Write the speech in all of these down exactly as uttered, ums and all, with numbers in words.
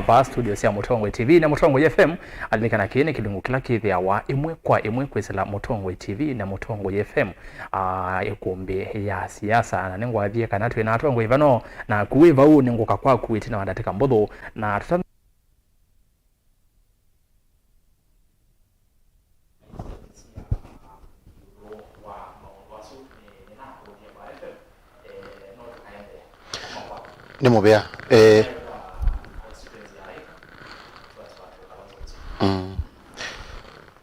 Vaa studio sya Mũtongoi T V na Mũtongoi F M, alilikana kĩĩ nĩ kĩlungu kĩla kĩthĩawa ĩmwe kwa ĩmwe kwĩsĩla Mũtongoi T V na Mũtongoi F M, ah, ĩkũmbĩ ya siasa. Na nĩngwathie kana twĩ na atongoi vano, na kuĩ vau nĩngũka kwaku ĩtina wa ndatĩka mbũthũ, na tũta Nĩ mũvea. Eh, mm.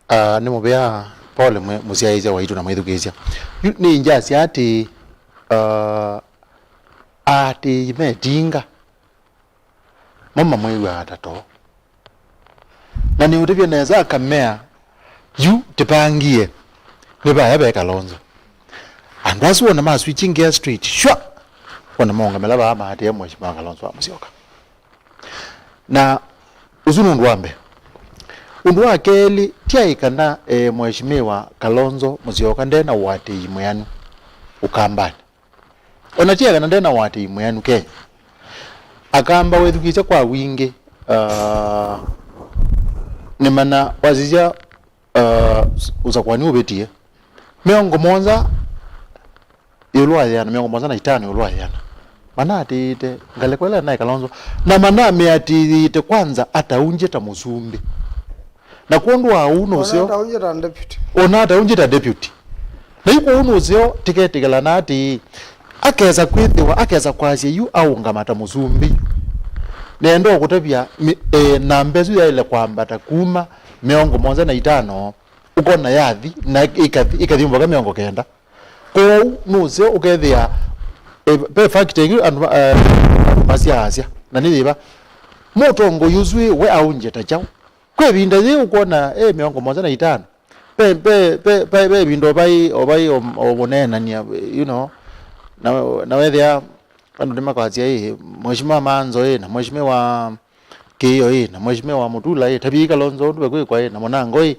Ah, nĩ mũvea. Pole mwe-, mũsyaĩĩsya waitũ na mwĩthukĩĩsya. Yu nĩ ingyasya atĩ, ah, aatĩĩi metinga mo mamwĩw'aa ta too. Na nĩũtavye nesa akamea, yu tĩpangie, nĩ vaya ve Kalonzo. Andũ asu wona ma switching gear straight, shwa! Wona maũngamĩla vaa maatĩĩa Mheshimiwa Kalonzo wa Musyoka. Na ũsu nĩ ũndũ wa mbee. Ũndũ wa kelĩ, tyaĩ kana, eh, Mheshimiwa Kalonzo Musyoka nde na ũatĩĩi mwĩanu Ũkambanĩ. O na ti kana nde na ũatĩĩi mwĩanu Kenya. Akamba wĩthukĩĩsya kwa wingĩ, ah, nĩ mana wasisya, ah, ũsakwani ũvĩtie. Mĩongo mũonza ĩũlũ wa ĩana, mĩongo mũonza na itano ĩũlũ wa ĩana. Manaatĩĩte ngalĩko ĩla naĩ Kalonzo, na manamĩatĩĩte kwanza ataũngye ta mũsumbĩ. Na kwondũ wa ũu nũseo, ona ataũngye ta deputy. Ona ataũngye ta deputy. Na yu kwoou nũseo tĩketĩkĩlana atĩĩ, akesa kwĩthĩwa, akesa kwasya yu aũngama ta mũsumbĩ. Nenda ũkũtavya mi-, e, namba ĩsu yaĩle kwambata kuma mĩongo mũonza na itano, ũkona yathi, na ĩkathi, ĩkathi mpaka mĩongo kenda. Kwoou nũseo ũkethĩa, e, ve fact ĩngĩ andũ, e, andũ masyaasya, na nĩ yĩva? Mũtongoi ũsu ĩ, we aũngye ta kyaũ? Kwĩ ĩvinda yĩĩ ũkwona e mĩongo mũonza na itano. Ve, ve, ve, ve, ve ĩvinda ũvai, ũvai o, o mũneenany'a, you know, na, na wethĩa andũ nĩmakwasya ĩ, Mheshimiwa Manzo ĩ, na Mheshimiwa Kĩio ĩ, na Mheshimiwa Mutula ĩ, tavyai Kalonzo ũndũ vekwĩkwa ĩ, na Mũnango ĩ.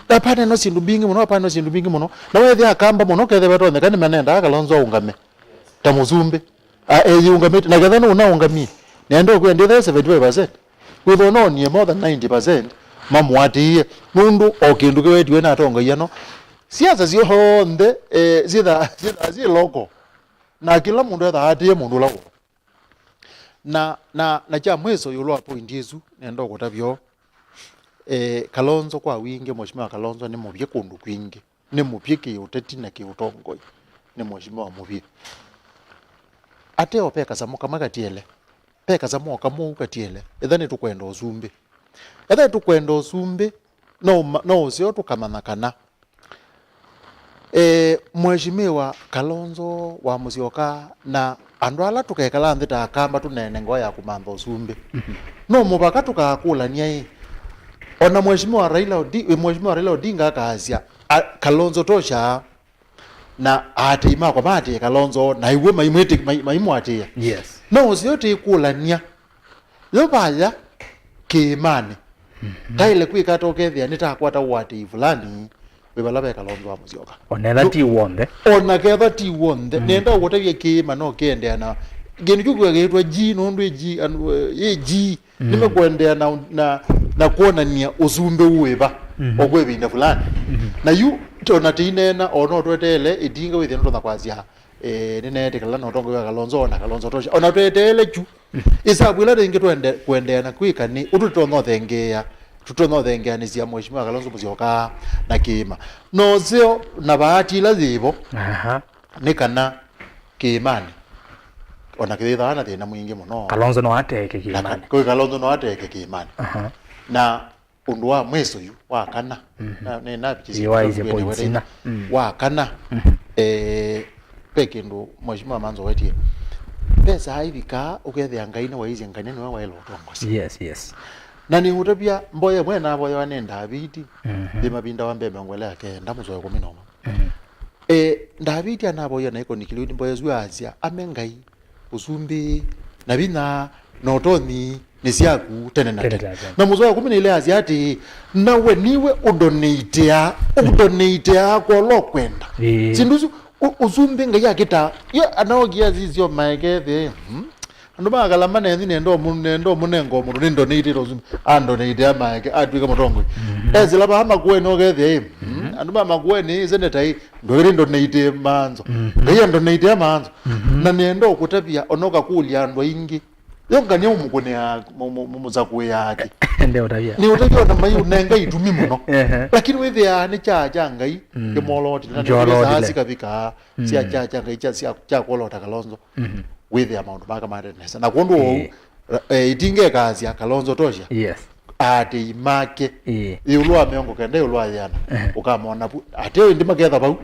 Na paneno syĩndũ mbingĩ mũno, paneno syĩndũ mbingĩ mũno. Na wethĩa akamba mũno, kethĩa vatonyeka nĩmanendaa Kalonzo aũngame ta mũsumbĩ. A, eyĩũngamĩte, na ketha nũnaũngamie, nenda ũkwĩa ndĩthae seventy-five percent. Wĩthwa nonie more than ninety percent mamũatĩĩe, nũndũ o kĩndũ kĩwetiwe na atongoi ano. Siasa syonthe, eh, syĩthaa, syĩthaa syĩ local, na kĩla mũndũ ethaa atĩĩe mũndũ ũla woo. Na, na, na kya mwĩso ĩũlũ wa point ĩsu, nenda ũkũtavya ũũ, eh, Kalonzo kwa wingĩ, Mheshimiwa Kalonzo nĩ mũvyĩ kũndũ kwingĩ. Nĩ mũvyĩ kĩũteti na kĩũtongoi, nĩ Mheshimiwa mũvyĩ. Ateo ve kasamũ kamwe katiele, ve kasamũ o kamwe ũu katiele, etha nĩtũkwenda ũsumbĩ. Etha nĩtũkwenda ũsumbĩ, no ma-, no ũseo tũkamanya kana, e, Mheshimiwa Kalonzo wa Musyoka na andũ ala tũkekala nthĩ ta akamba tũneene ngoo ya kũmantha ũsumbĩ. Mhm. No mũvaka tũkakũlany'a ĩ, ona Mheshimiwa Raila Odi-, Mheshimiwa Raila Odinga akasya, a, Kalonzo tosha, na aatĩĩi makwa maatĩĩe Kalonzo, na iw'o maimwĩtĩ-, mai-, maimũatĩĩa. Yes. No ũseo tĩkũlany'a, yo vaya kĩĩmanĩ. Mhm. Taĩle kwĩka ata ũkethĩa nĩtakwata ũatĩĩi fulani wĩ vala ve Kalonzo wa Musyoka? Ona etha ti w'onthe. Ona ketha ti w'onthe. Mm. Nenda ũkũtavya kĩĩma no kĩendeana. Kĩndũ kĩu kĩkĩtwa G, nũndũ ĩ G, and, uh, ĩ G. Mm. Nĩmekũendeana na, na, na kwonania ũsumbĩ wĩva, mhm, o kwa ĩvinda fulani. Mhm. Na yu, ona tĩineena, o no tweteele ĩtinga wĩthĩe nũtonya kwasya, eh, nĩneetĩkĩla na ũtongoi wa Kalonzo, na Kalonzo tosha. Ona tweteele kyu, isavu ĩla rĩngĩ twende, kũendeana kwĩka nĩ ũndũ tũtonya ũthengeea, tũtonya ũthengeanĩsya Mheshimiwa Kalonzo Musyoka na kĩĩma. No ũseo na vaati ĩla yĩvo, aha, nĩ kana kĩĩmanĩ, ona kĩthĩthawa na thĩna mwingĩ mũno. Kalonzo no ateke kĩĩmanĩ. Kwĩ Kalonzo no ateke kĩĩmanĩ. Aha. Na ũndũ wa mwĩso yu, wa kana, mhm, na, nĩ, navikĩsye, mm, wa kana, mhm, eh, ve kĩndũ Mheshimiwa Manzo wetie. Ve saa ivikaa, ũkethĩa Ngai nĩwaisye Ngai nĩwe waĩle ũtongosya. Yes, yes. Na nĩũtavya mboya ĩmwe navoyawa nĩ Ndaviti, mhm, yĩ mavinda wa mbee mĩongo ĩlĩ ya kenda, mũsoa ĩkũmi na ũmwe. Mhm. Eh, Ndaviti anavoya na ĩkoni kĩlĩu nĩ mboya ĩsu asya, ame Ngai, ũsumbĩ, na vinya, na ũtonyi nĩ syaku tene na tene. Tene na tene. Na mũsoa wa ĩkũmi na ilĩ asya atĩĩ, na we niwe ũndonĩitĩaa, ũndonĩitĩaa kwa ũla ũkwenda. Ĩĩ. Syĩndũ isu, ũ-, ũsumbĩ Ngai akĩtaa, yo anaokia sisyo maekethĩ, hmm? Andũ ma Kalama nenyu nenda ũmũ-, nenda ũmũnenga mũndũ nĩ donate ũsu, a donate amaeke, atw'ĩke mũtongoi. Esĩla vaa Makueni ũkethĩa ĩ, mm, andũ ma Makueni, seneta ĩ, ndwĩrĩ donate manzo. Ngai a donate manzo. Na nenda ũkũtavya, ona ũkakũlya andũ aingĩ. Yo ngania ũmũkũnĩa, mũ-, mũ-, mũ-, mũsakũĩaa kĩ? Ndeũtavya. Nĩ ũtavya ona mai ũnenga itumi mũno. Ehe. Lakini wĩthĩaa nĩ kyaa kya Ngai kĩmolotile, na nĩwĩsaa sikavika sya kyaa kya Ngai kya, sya, kya kwolota Kalonzo. Wĩthĩa maũndũ make maendete nesa. Na kwondũ wa ũu, eh, itingekasya Kalonzo Toshia. Yes. Aatĩĩi make. Ĩĩ. Ĩũlũ wa mĩongo kenda, ĩũlũ wa yĩana. Ehe. Ũkamona vu. Ateo ĩndĩ maketha vau.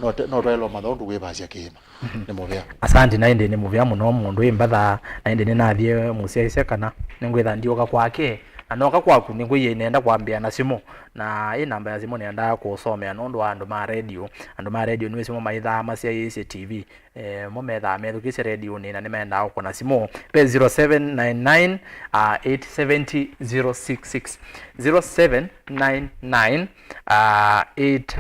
No te-, no twaĩlwa matha ũndũ wĩvasya kĩĩma. Nĩ mũvea. Asante, na ĩndĩ nĩ mũvea mũno mũndũ ĩ mbatha, na ĩndĩ nĩnathie mũsyaĩsya kana nĩngwĩtha ndiũka kwake, na nooka kwaku nĩngwĩie nenda kwambĩa na simũ, na ĩ namba ya simũ nĩendaa kũsomea nũndũ wa andũ ma redio. Andũ ma redio nĩwĩsĩ mo maithaa masyaĩĩsye T V. Eh, mo methaa methukĩsye redionĩ na nĩmaendaa kũkũna simũ. Ve zero seven nine nine, uh, eight seventy, zero six six. Zero seven nine nine, uh, eight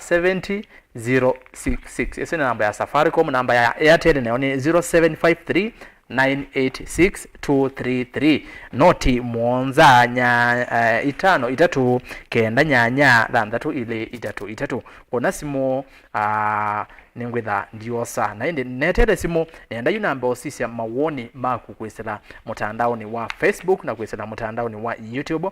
seventy, zero six six. Ĩsu nĩ namba ya Safaricom. Namba ya Airtel nayo nĩ zero seven five three, nine eight six, two three three. Noti mũonza nya, eh, itano itatũ kenda nyanya thanthatũ ilĩ itatũ itatũ. Kũna simũ, ah, nĩngwĩtha ndiosa. Na ĩndĩ neteele simũ, nenda yu namba ũsisya mawoni maku kwĩsĩla mũtandaonĩ wa Facebook na kwĩsĩla mũtandaonĩ wa YouTube.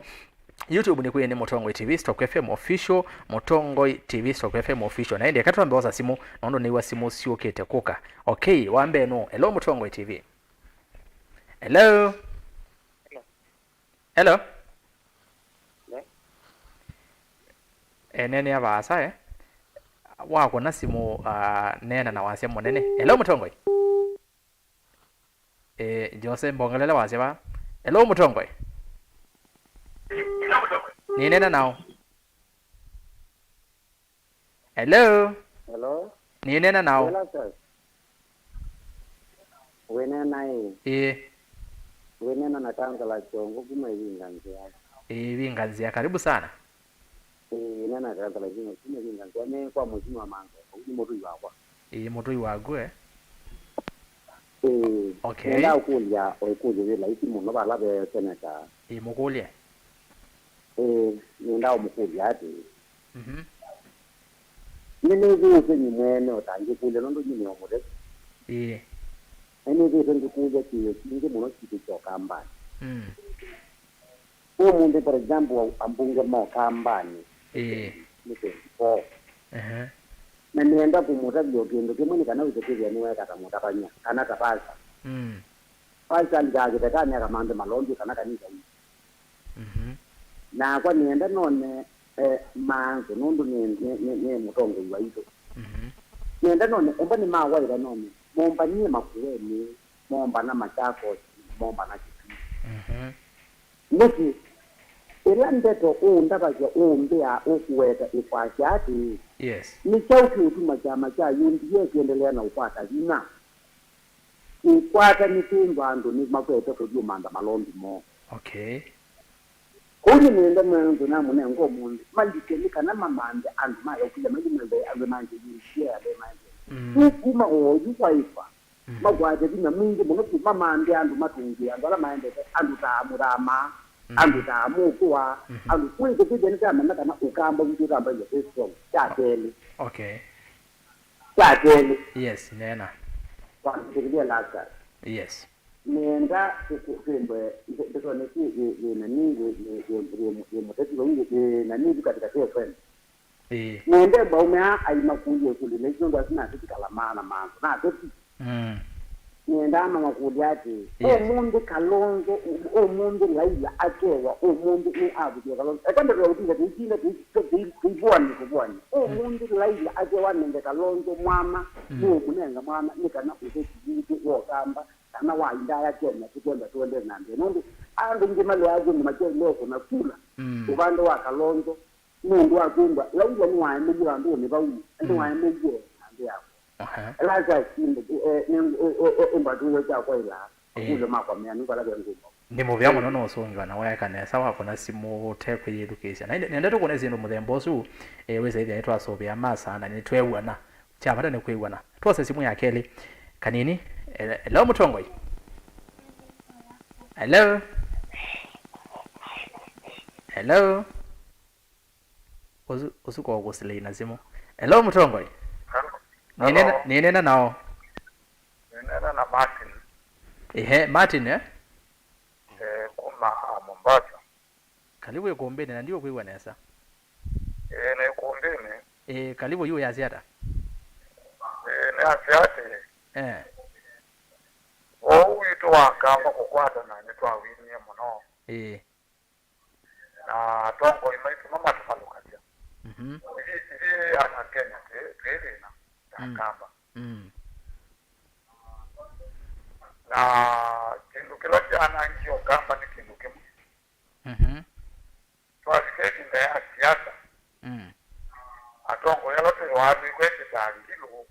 YouTube nĩ kwĩe nĩ Mũtongoi T V stroke F M Official, Mũtongoi T V stroke F M Official. Na ĩndĩ eka twambe osa simũ, nũndũ nĩw'a simũ syũkĩte kũka. Okay, wa mbee nũ? Hello, Mũtongoi T V. Hello? Hello? Enenea vaasa, eh? Wakũna simũ, ah, neena na wasya mũnene. Hello, Mũtongoi? Eh, Jose, mbongelele wasya va. Hello, Mũtongoi? Nĩneena nao. Hello? Hello? Nĩneena nao. Hello, sir. Wĩneena ĩ? Ĩĩ. Wĩneena na Kansala Kyongo kuma Ivinga Nzĩa. Ĩĩ, Ivinga Nzĩa. Karibu sana. Ĩĩ, nena Kansala Junior, kuma Ivinga Nzĩa, nĩ kwa Mũsimũ wa Manzo, ũu nĩ mũtũi wakwa. Ĩĩ, mũtũi waku, eh? Ĩĩ. Okay. Nenda ũkũlya, ũkũlyo wĩ laisi mũno vala ve seneta. Ĩĩ, mũkũlye. Ĩĩ, nenda ũmũkũlya atĩ, mhm, nĩnĩthĩĩte nyi mwene ũtangĩkũlya nũndũ nyi nĩ o mũtheu. Ĩĩ. Nĩnĩthĩĩte ngĩkũlya kĩĩo kingĩ mũno kitũ kya Ũkambanĩ. Mm. Ũmũnthĩ, for example, ambunge ma Ũkambanĩ, ĩĩ, nĩ twenty-four. Ehe. Na nĩenda kũmũtavya o kĩndũ kĩmwe, nĩ kana wĩse kwĩthĩa nĩweka ta mũtavany'a, kana ta pastor. Mm. Pastor alikaa kĩthekanĩ akamanthe malondu kana kanisa witũ. Mhm. Nakwa nĩenda none, eh, Manzo, nũndũ nĩ, nĩ, nĩ, nĩ mũtongoi waitũ. Mhm. Nĩenda none, emba nĩmawaĩva none, mombanie Makueni, mombana Machakos, mombana Kitui. Mhm. Nĩkĩ? Ĩla ndeto ũũndavasya ũũmbĩa ũkũweta ĩkwasya atĩĩ, yes, nĩ kyaũ kĩũtuma kyama kya U D A kĩendelea na ũkwata vinya? Kũkwata nĩ kwĩndũ andũ nĩmakwete kũthyũmantha malondu moo. Okay. Kwoou nĩnenda Manzo namũnenga ũmũnthĩ, malike nĩ kana mamanthe andũ ma Yakuya mailye manthe andũ ma Nzevisi, andũ ma Nzevisi. Mm. Kũu kuma oyu waĩva, mm, makwate vinya mwingĩ mũno vyũ, mamanthe andũ matũngĩe andũ ala maendete, andũ ta Mũthama, mm, andũ ta Mũkũa, mhm, andũ, wĩkĩkĩthya nĩtamanya kana Ũkamba witũ Ũkamba is a very strong. Kya kelĩ. Okay. Kya kelĩ. Yes, neena. Wanzĩkĩthya Lazarus. Yes. Nĩenda kũkũtĩmbwe ndetone si wĩ, wĩ nani, wĩ, wĩ, wĩ, wĩ, wĩ mũteti vau, wĩ, wĩ nani vu katikati ya friend. Ĩĩ. Nĩenda mbaume aa aimakũlye ĩkũlyo na isu nũndũ asu nateti Kalama na Manzo. Nateti. Mm. Nĩendaa mamakũlya atĩĩ, yes, ũmũnthĩ Kalonzo, ũmũnthĩ Laila akewa, ũmũnthĩ nĩ avũthĩa Kalonzo. Eka ndeto ya ũtinda tũitinda tũivũanĩ kũvũanĩ. Ũmũnthĩ Laila akewa nenge Kalonzo mwana, mm, nĩũmũnenga mwana, nĩ kana ũteti witũ wa Ũkamba, kana wa indaya Kenya, tũkenda tũendee na mbee. Nũndũ andũ aingĩ maleaa kwondũ makyaĩle kũna kula, mm, ũvande wa Kalonzo, nũndũ wa kwĩw'a Laila nĩwaemelye vandũnĩ vau, mm, nĩwaemelye na nthĩ yakwa. Aha. Ĩla sya simũ, eh, nĩ, eh, eh, eh, ĩmbatũĩo sya kwaĩla, ĩĩ, makũlyo makwa meanũ vala ve nguma. Nĩ mũvea mũno nũsũngĩwa na weeka nesa wakũna simũ ũtekwĩyĩthukĩĩsya. Na ĩndĩ nenda tũkũne syĩndũ mũthemba ũsu, eh, wĩsa ĩthĩa nĩtwasũvĩa masa na nĩtweew'ana. Kya vata nĩ kwĩw'ana. Twose simũ ya kelĩ. Kanini, eh, hello, Mũtongoi. Hello? Hello? Ũsu, ũsu kwa kũsilei na simũ. Hello, mũtongoi. Hello. Nĩnena, nĩnena nao. Nĩnena na Martin. Ehe, Martin, eh? Eh, kuma, ah, Mombasa. Kalivu ikumbini, na ndiũkwĩw'a nesa. Eh, nĩ ikumbini. Eh, kalivu yu yasya ata? Eh, nĩ asya atĩ, eh, ũu witũ wa Kamba kũkwatana nĩtwawinie mũno. Eh. Na atongoi maitũ mamatũvalũkasya. Mhm. Ithyĩ, ithyĩ ana Kenya twĩ, twĩ thĩna ya, mm, Kamba. Mm. Na kĩndũ kĩla kyanangie Ũkamba nĩ kĩndũ kĩmwe. Mhm. Twavika ĩvinda ya siasa. Mm. Atongoi ala twĩthĩawa twĩkwete ta Ngilu,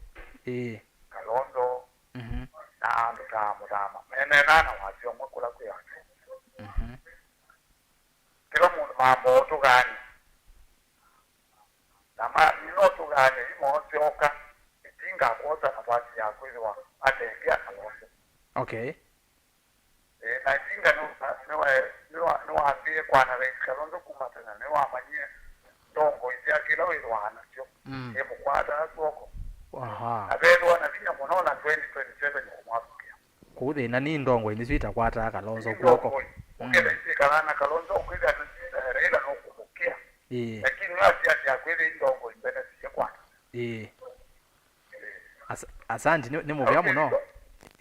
ĩĩ, Kalonzo, mhm, na andũ ta Mũthama meneenaa na wasya ũmwe kũla kwĩ andũ. Mhm. Kĩla mũndũ mamboo ũtũgaany'a. Na ma, nĩno ũtũgaany'a yu moosyoka, ĩtinga kwosa nafasi ya kwĩthĩwa atekĩa Kalonzo. Okay. Ĩĩ, na ĩtinga nĩ, nĩwa, nĩwa, nĩwambĩĩe kwana Rais Kalonzo kuma tene, nĩwamanyie ndongoi syake ila wĩthĩawa nasyo, mm, imũkwataa kw'oko. Aha. Na vethĩwa na vinya mũno na twenty twenty-seven kũmwathũkĩa. Kũu thĩna nĩ ndongoi nĩsyo itakwataa Kalonzo kw'oko. Ndongoi. Mm. Ũkethĩa isyĩkalaa na Kalonzo, ũkwĩthĩa na, eh, Raila nũkũmũkĩa. Ĩĩ. Lakini nĩwasyaasya kwĩthĩa ndongoi mbene siye kwata. Ĩĩ. As-, asanti, nĩ, nĩ mũvea mũno.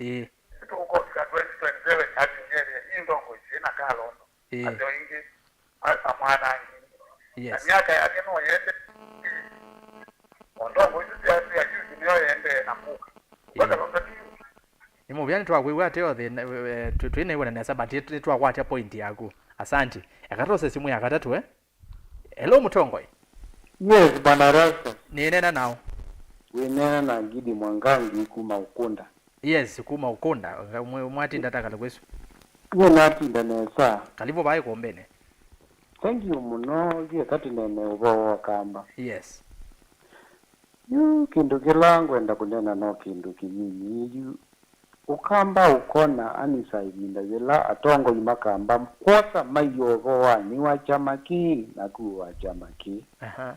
Ĩĩ. Nĩtũkũka twenty twenty-seven, ati nĩethĩe i ndongoi syĩ na Kalonzo. Ĩĩ. Atheo ingĩ, a-, amwanangi. Na, yes, myaka yake no yende. O ndongoi isu sya, sya juzi nĩyo yendee na kũka. Ĩĩ. Mpaka Kalonzo ti. Nĩ mũvea nĩtwakwĩw'a ate othe, na, eh, tũ-, twĩnaĩw'ana nesa, but nĩtwakwatya point yaku. Asanti. Eka tose simũ ya katatũ, eh? Hello, mũtongoi. Yes, Bwana Rasta. Nĩneena nao. Wĩneena na Ngidi Mwangangi kuma Ukunda. Yes, kuma Ukunda. Mwe-, mwatinda ata kalĩ kwĩsu? Niĩ natinda nesa. Kalivu vai kumbene. Thank you mũno, thiĩ katũneene ũvoo wa Kamba. Yes. Yu kĩndũ kĩla ngwenda kũneena no kĩndũ kĩnini yu. Ũkamba ũkona anisa ĩvinda yĩla atongoi makamba kwosa maiye ũvoo wa nĩ wa kyama kĩĩ naku wa kyama kĩĩ. Aha.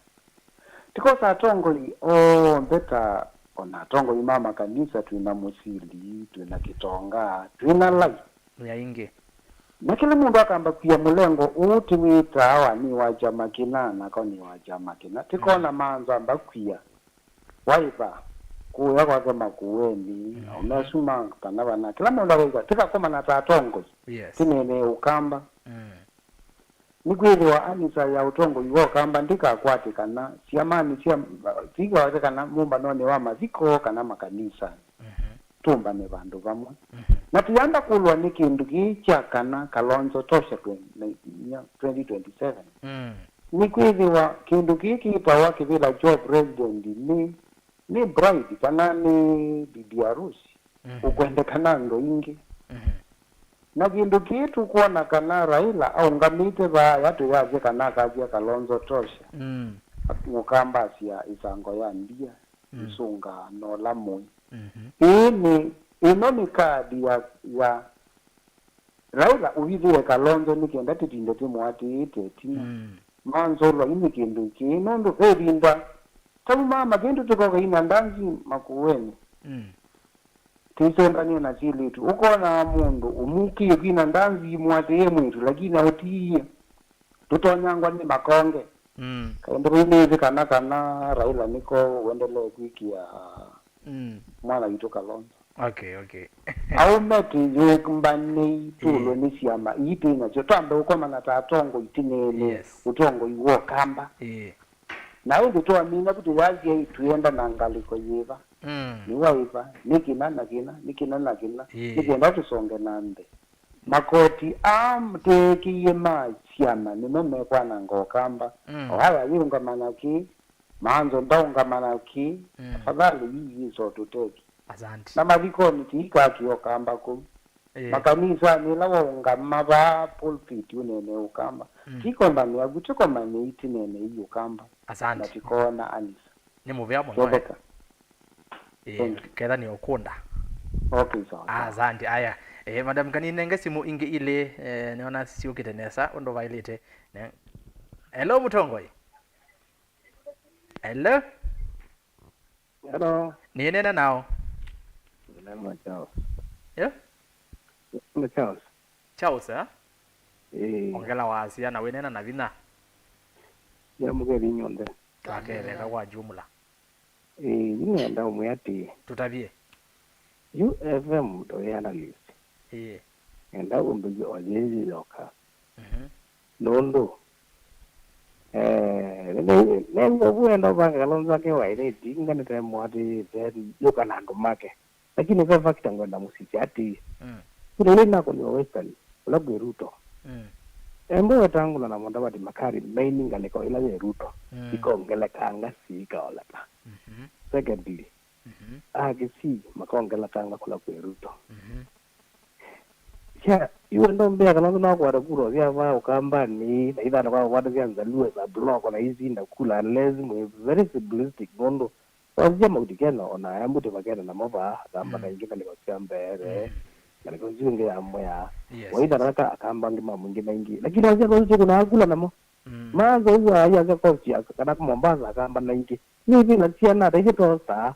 Tikosa atongoi onthe ta ona atongoi ma makanisa twĩ na Mũsili, twĩ na Kĩtonga, twĩ na Lai. Nĩ aingĩ. Na kĩla mũndũ akamba kwia mũlengo ũũ ti wĩtaa wa nĩ wa kyama kĩna nako nĩ wa kyama kĩna. Tikona, mm, manzamba kwia. Waiva, kũya kwake Makueni, mhm, na ũmesuma kana vana. Kĩla mũndũ akaigua, tikakomana ta atongoi. Yes. Tinene Ũkamba. Mm. Nĩkwĩthĩwa anisa ya ũtongoi wa Ũkamba ndĩkakwatĩkana syamanĩ sya, tikakwatĩkana mũmbanonĩ wa mathiko kana makanisanĩ. Mhm. Tũmbane vandũ vamwe. Mhm. Na tũyamba kũlwa nĩ kĩndũ kĩĩ kya kana Kalonzo tosha twenty, twenty twenty-seven. Mm. Nĩkwĩthĩwa kĩndũ kĩĩ kĩtawa kĩvĩla kyo president nĩ, nĩ bride kana nĩ bibi harusi, mhm, ũkwendekana andũ aingĩ. Mhm. Na kĩndũ kĩĩ tũkwona kana Raila aũngamĩte vaa aya tũyasya kana akasya Kalonzo tosha. Mm. Mũkamba asya ĩsango ya ndia, mm, ĩsũngaa na ũla mũĩ. Mhm. Ĩĩ nĩ, ĩno nĩ kaadi ya, ya Raila ũvithĩe Kalonzo nĩ kenda tũtinde tũmũatĩĩte ĩtina. Mm. Manzolwa yu nĩ kĩndũ kĩĩ, nũndũ ve ĩvinda taumaa makĩndũ tũkoka ina ndanzi Makueni. Mm. Tũisembanie na syĩlĩtu. Ũkonaa mũndũ ũmukĩe kwina ndanzi imũatĩĩe mwĩĩtu, lakini aũtiie. Tũtonyangwa nĩ makonge. Mm. Kaĩ ndĩvĩnĩĩsĩ kana, kana Raila nĩko ũendelee kwĩkĩa, mm, mwana witũ Kalonzo. Okay, okay. Aũme tũyũmbanei, tũlwe, ĩĩ, nĩ syama ii twĩ nasyo. Twambe ũkomana ta atongoi tũneene, yes, ũtongoi wa Ũkamba. Ĩĩ. Na ĩndĩ twamina vu tũyasya ĩ, twĩenda na ngalĩko yĩva? Mm. Nĩ waĩva? Nĩ kĩna na kĩna, nĩ kĩna na kĩna. Ĩĩ. Nĩ kenda tũsonge na mbee. Makoti aa teekĩie ma syama nĩmo mekwananga Ũkamba. Mm. O aya yĩũngama na kĩ, Manzo ndaũngama na kĩ, mm, afadhali yu yĩsa ũtũteki. Asante. Na mathikonĩ tiikakĩ Ũkamba kũu. Eh. Makanisanĩ ĩla waũngama vaa pulpit ũnene Ũkamba. Mm. Tikombanĩa vu, tĩkombanĩei tĩneenei Ũkamba. Asante. Na tikoona anisa. Nĩ mũvea mũno, eh. Rebecca. Eh, thank you. Ketha nĩ ũkũnda. Okay, sawa, sawa. Asante. Aya, Eh, Madam Kanini, nenge simũ ingĩ ilĩ, eh, nĩona siũkĩte nesa ũndũ vaĩlĩte. Ne-, Hello, mũtongoi. Hello? Hello. Nĩneena nao. Nĩneena Charles. Yeah? Nĩ Charles. Charles, eh? Eh. Ongela wasya na wĩneena na vinya. Ya mũgethi nyonthe. Twaketheka kwa jumla. Eh, nĩenda ũmwe atĩ. Tũtavye. U F M to analyst. Eh. Enda ũndũ yo yeye yoka. Mhm. Nũndũ, eh, nĩ, nĩ, nĩ, nĩenda ũvanga Kalonzo ake wa ĩrĩti, nganĩte mwatĩ, then yũka na andũ make. Lakini ve factor ngwenda mũsisya atĩ, mm, kũla ĩla inakũniwa Western, kũla kwĩ Ruto. Mm. Embu wetangũla na Mudavadi makari maini ngalĩko ĩla yĩ Ruto, mm, ikongelekanga siikaoleka. Mhm. Secondly, mhm, Akisii makongelekanga kũla kwĩ Ruto. Mhm. Sya, iwe ndombea kana nakwata kura sya vaa Ũkambanĩ, na ithana kwa kwata sya Njaluo za block na isinda kula, unless mwĩ very simplistic, nũndũ wasisya Mount Kenya, ona Embu tĩvakene namo vaa, Akamba, mm, na ingĩ ngalĩko sya mbee, mm, ngalĩko isu ingĩ ya Mwea. Yes, waitha, yes, kaka Akamba angĩ ma mwingĩ maingĩ. Lakini wasisya those tũkũnaa kula namo. Mm. Maanza ũu ayasya coast ya, kana Mombasa Akamba na ingĩ. Nĩ ĩvĩla syana ta ithyĩ tosaa,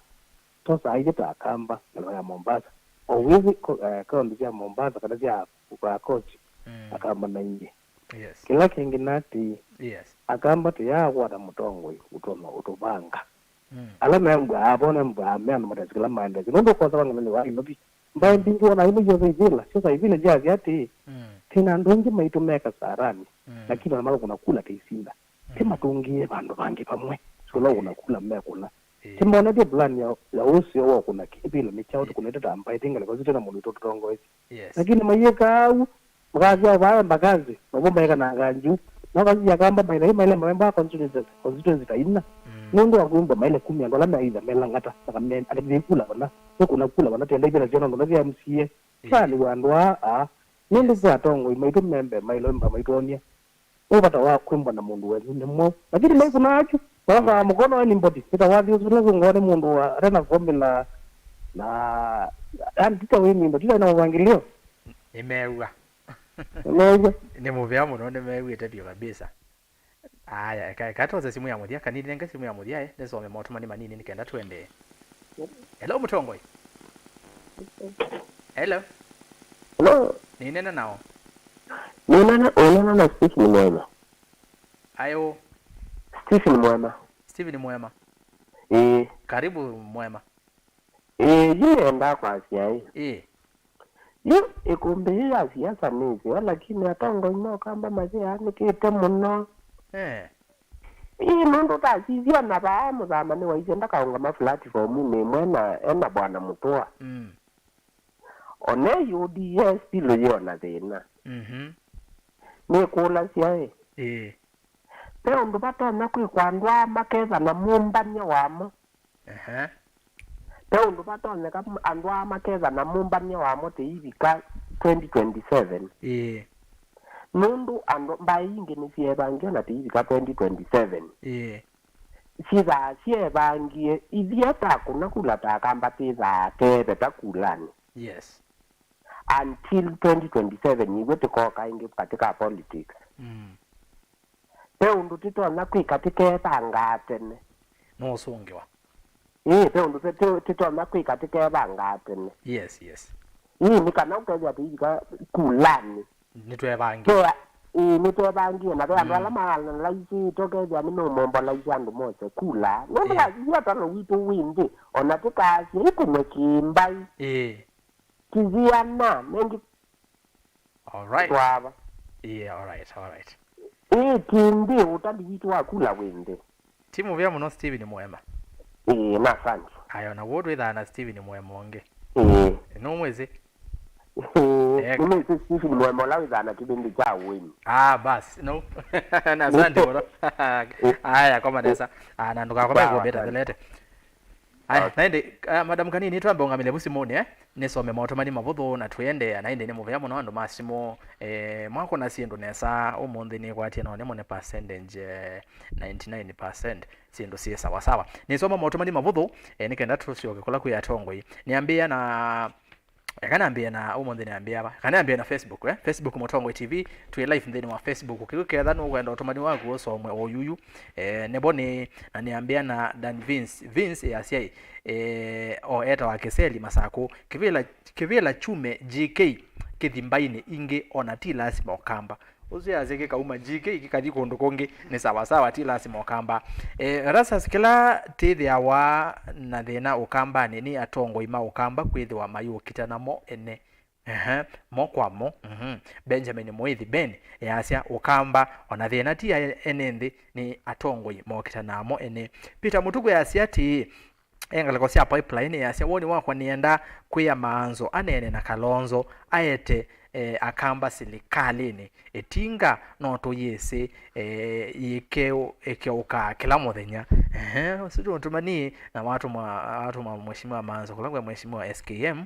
tosaa ithyĩ ta Akamba ngalĩko ya Mombasa. O wĩthĩ ko-, eh, kaũntĩ sya Mombasa kana sya, uh, coast, mm, Akamba na ingĩ. Yes. Kĩla kĩngĩ nĩ atĩ, yes, Akamba tũyaakwata mũtongoi ũtonya ũtũvanga. Mm. Ala membwaa vo nembwaa me andũ matesĩ kĩla maendete. Nũndũ ũkosa vang'ana nĩ wa Nairobi. Mbaĩ mbingĩ ona ĩno yothe ivĩla, syosa ivĩla yasya atĩ, mm, twĩ na andũ aingĩ maitũ me Kasarani, mm, lakini ona makũna kula teisinda. Ti matũngĩe vandũ vangĩ vamwe, syola, ĩĩ, ũkũna kula mekũna. Ĩĩ. Ti monetye plan ya, ya ũseo wa ũkũna kĩvĩla nĩ kyaũ, ĩĩ, tũkũnĩte ta mbaĩ, ti ngalĩko sitũ na mũndũ tũtongoesye. Yes. Lakini mayĩkaa ũu, makasya vaa Embakasi, novo maekananga nju. No kasisya Akamba maĩ na ĩ maĩle mawemba constituency, constituency ta ina. Mm. Nũndũ wa kwĩmbwa maĩle kumya andũ ala meitha melangata, makamea, ati nĩkula vana, nĩkũna kula vana, tenda ivĩla syona ndola sya M C A. Ĩĩ. Kani wa andũ aa, aa. Nũndũ, yes, ve atongoi maitũ membe maĩle mba maitwonia. Nĩ vata wa kwĩmbwa na mũndũ wenyu nĩ mwaũ. Lakini maikũna achu, maokaa mũkono anybody. Ĩta wathi ũsu ũla wĩngwa nĩ mũndũ wa, ate na formula na, yani, tita wĩ mimbo, tita na mũvangĩlio. Nĩmeew'a. Nĩmeew'a. Nĩ mũvea mũno, nĩmeew'ĩte vyũ kabisa. Aya, eka, eka tose simũ ya mũthya, Kanini nenge simũ ya mũthya, eh, nĩsome maũtũmani manini nĩkenda tũendee. Hello, mũtongoi. Hello. Hello. Nĩneena nao. Nĩneena, ũneena na Stephen Mwema. Ayo. Stephen Mwema. Stephen Mwema. Ĩĩ. Karibu Mwema. Ĩĩ, yu nĩendaa kwasya ĩ. Ĩĩ. Yu ĩkũmbĩ yĩĩ ya siasa nĩ ĩseo, lakini atongoi ma Ũkamba mayĩanĩkĩte mũno. Eh. Ĩĩ, nũndũ ũtasisya ona vaa mũthama nĩwaisye ndakaũngama platform-inĩ ĩmwe na ena Bwana Mũtũa. Mm. Ona ĩ U D A still yĩ ona thĩna. Mhm. Nĩkũlasya ĩ. Ĩĩ. Ve ũndũ vatonya kwĩkwa andũ aa makethana mũmbany'a wamo. Ehe. Ve ũndũ vatonyeka m-, andũ aa makethana mũmbany'a wamo tĩivika twenty twenty-seven. Ĩĩ. Nũndũ andũ, mbaĩ ingĩ nĩsyeevangie ona tĩivika twenty twenty-seven. Ĩĩ. Syĩthaa syeevangie, ithyĩ ta kũna kula ta Akamba twĩthaa teeveta kulanĩ. Yes. Until twenty twenty-seven, ithyĩ tũkoka ĩngĩ katika politics. Mm. Ve ũndũ tĩtonya kwĩka tĩkeevangaa tene. Nũũsũngĩwa. Ĩĩ, ve ũndũ tĩ-, tĩ-, tĩtonya kwĩka tĩkeevangaa tene. Yes, yes. Ĩĩ, nĩ kana ũkethĩa tũivika kulanĩ. Nĩtwevangie. Ve-, ĩĩ, nĩtwevangie, na ve andũ, mm, ala maanalyze, tũkethĩa nĩmeũmombolaisya andũ mose kula. Nũndũ, ĩĩ, wa-, yu ũtalo witũ wĩ nthĩ, ona tũkaasya ĩkũnwe kĩmbai. Ĩĩ. Kĩyĩana, nengĩ All right. Twava. Yeah, all right, all right. Ĩĩ, ti nthĩ, ũtali witũ wa kula wĩ nthĩ. Ti mũvea mũno Steven Mwema. Ĩĩ, na asante. Aya, ona w'o twĩthaa na Steven Mwema ũngĩ. Ĩĩ. Nũmwĩsĩ? Ĩĩ, eh, nĩmwĩsĩ Steven Mwema ũla wĩthaa na kĩvĩndĩ kya ũĩmi. Ah, bas, no. Na asante mũno. Ĩĩ. Aya, koma nesa. Ah, na ndũkakome. Sawa, kũmbĩta asante. Ndelete. Aya, okay. Na ĩndĩ, ah, Madam Kanini, twambe ũngamĩle vu simũnĩ, eh? Nĩsome maũtũmani mavũthũ na twĩendeea. Na ĩndĩ nĩ mũvea mũno andũ ma simũ, eh, mwakũna syĩndũ nesa ũmũnthĩ. Nĩkwatie no nĩmone percentage, eh, ninety-nine percent syĩndũ syĩ sawa sawa. Nĩsoma maũtũmani mavũthũ, eh, nĩkenda tũsyoke kũla kwĩ atongoi. Nĩambĩĩa na Eka nambĩe na ũmũnthĩ nĩambĩa ava. Eka nambĩe na Facebook, eh? Facebook Mũtongoi T V, twĩ live nthĩnĩ wa Facebook. Kĩu ketha nũkwenda ũtũmani waku ũsomwe o yuyu. Eh, nebo nĩ, na nĩambĩa na Dan Vince. Vince yasya, eh, o etawa Kĩseli Masakũ. Kĩvĩla, kĩvĩla kyume G K kĩthimbainĩ ingĩ ona ti lasima ũkamba. Ũsu yasya kĩkauma G K kĩkathi kũndũ kũngĩ, nĩ sawa sawa, ti lasima ũkamba. Eh, Erastus, kĩla tĩthĩawa na thĩna ũkambanĩ nĩ atongoi ma ũkamba kwĩthĩwa mayũkita namo ene. Ehe, mo kwa mo. Mhm. Benjamin Mũĩthi Ben yasya ũkamba ona thĩna ti a ene nthĩ, nĩ atongoi mokita namo ene. Peter Mũtuku yasya atĩĩ, e ngalĩko sya Pipeline yasya, woni wakwa nĩenda kwĩa Maanzo aneene na Kalonzo aete, eh, akamba silikalĩnĩ. Ĩtinga no tũyĩsĩ, eh, yĩkeũ-, ĩkeũkaa kĩla mũthenya. Ehe, ũsu nĩ ũtũmani na watũma, watũma Mheshimiwa Maanzo kũla kwa Mheshimiwa S K M.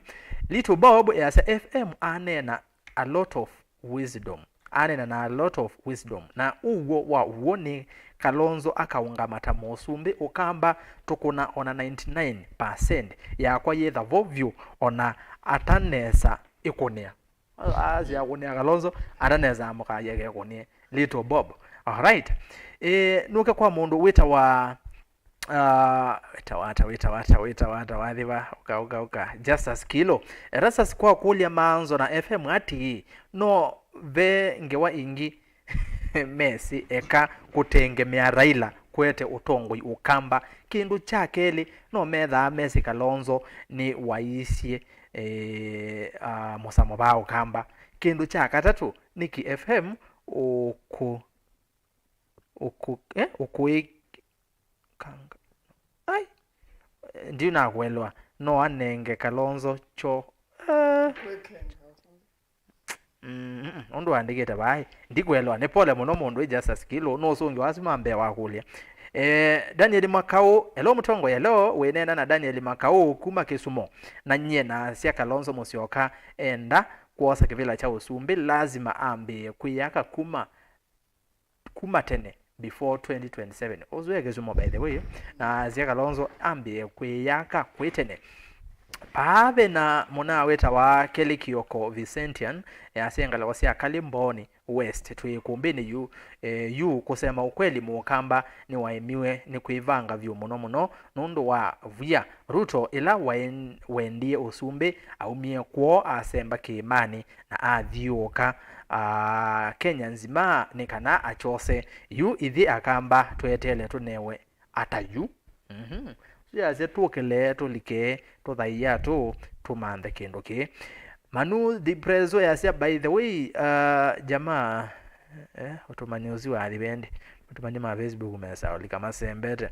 Little Bob yasya F M aneena a lot of wisdom. Aneena na a lot of wisdom. Na ũw'o wa ũw'o nĩ Kalonzo akaũngama ta mũsumbĩ ũkamba tũkũna ona ninety nine percent yakwa yĩthavo vyũ ona atanesa ĩkũnĩa. Asya kũnĩa Kalonzo atanesa amũka yeke kũnĩa. Little Bob. Alright. Eh, nũke kwa mũndũ wĩtawa Ah, wĩtawa ata, wĩtawa ata, wĩtawa ata, wathiva, ũka, ũka, ũka. Justus Kilo. Erastus kwa kũlya Maanzo na F M atĩĩ, no ve ngewa ingĩ mesĩ eka kũtengemea Raila kwete ũtongoi ũkamba. Kĩndũ kya kelĩ, no methaa mesĩ Kalonzo nĩ waisye, eh, ah, mũsamo vaa ũkamba. Kĩndũ kya katatũ, nĩkĩ F M ũkũ-, ũkũ-, eh, ũkũĩ-, kanga. Ai. Ndiũnakũelewa. No anenge Kalonzo kyo. Eh. Mm, mm, ũndũ andĩkĩte vaa, ndikũelewa. Nĩ pole mũno mũndũ ĩ Justus Kilo, no ũsũngĩo asu ma mbee wa kũlya. Eh, Daniel Makau, hello Mũtongoi, hello, wĩneena na Daniel Makau kuma Kĩsumo. Na nyie nasya Kalonzo Musyoka enda kwosa kĩvĩla kya ũsumbĩ, lazima ambĩĩe kwĩyaka kuma kuma tene, before twenty twenty-seven. Ũsu e Kĩsumo, by the way, na asya Kalonzo ambĩe kwĩyaka kwĩ tene. Paa ve na mũna wĩtawa Kelly Kioko Vicentian, yasya ngalĩko sya Kalĩ Mbooni West, twĩ ĩkũmbĩnĩ yu, eh, yu, kũsema ũkweli, Mũkamba nĩwaemiwe nĩ kwĩvanga vyũ mũno mũno nũndũ wa vw'ya. Ruto ĩla waen-, wendie ũsumbĩ, aumie kwoo asemba kĩĩmanĩ na athyũũka, aa, Kenya nzima nĩ kana akyose. Yu ithyĩ Akamba tweteele tũnewe ata yu? Mhm. Ũsu yasya tũkĩle tũlike tũthaia tũ tũmanthe kĩndũ kĩĩ. Manu Depresso yasya, by the way, uh, jamaa, eh, ũtũmani ũsu wathi vendi. Ũtũmani ma Facebook mesa ũlika masembete.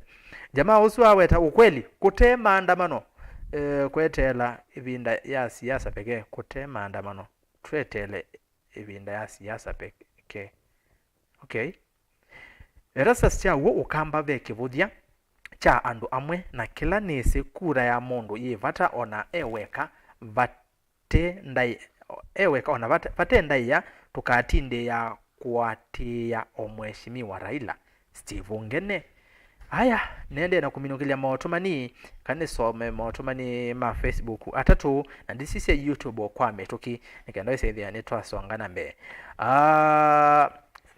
Jamaa ũsu aweta ũkweli, kũte maandamano, eh, kweteela ĩvinda ya siasa pekee, kũte maandamano. Tweteele ĩvinda ya siasa pekee. Okay. Erastus, kya w'o Ũkamba ve kĩvũthya kya andũ amwe, na kĩla nĩsĩ, kura ya mũndũ yĩ vata ona e weka, vate ndaĩ-, e weka ona vate, vate ndaĩa, tũkatindĩĩa kũatĩĩa o Mheshimiwa Raila. Steve Ongene. Aya, nĩendee na kũminũkĩlya maũtũmani, kana nĩsome maũtũmani ma Facebook atatũ, na ndisisye YouTube o kwa mĩtũkĩ, nĩ kenda ĩsethĩa nĩtwasonga na mbee. Ah,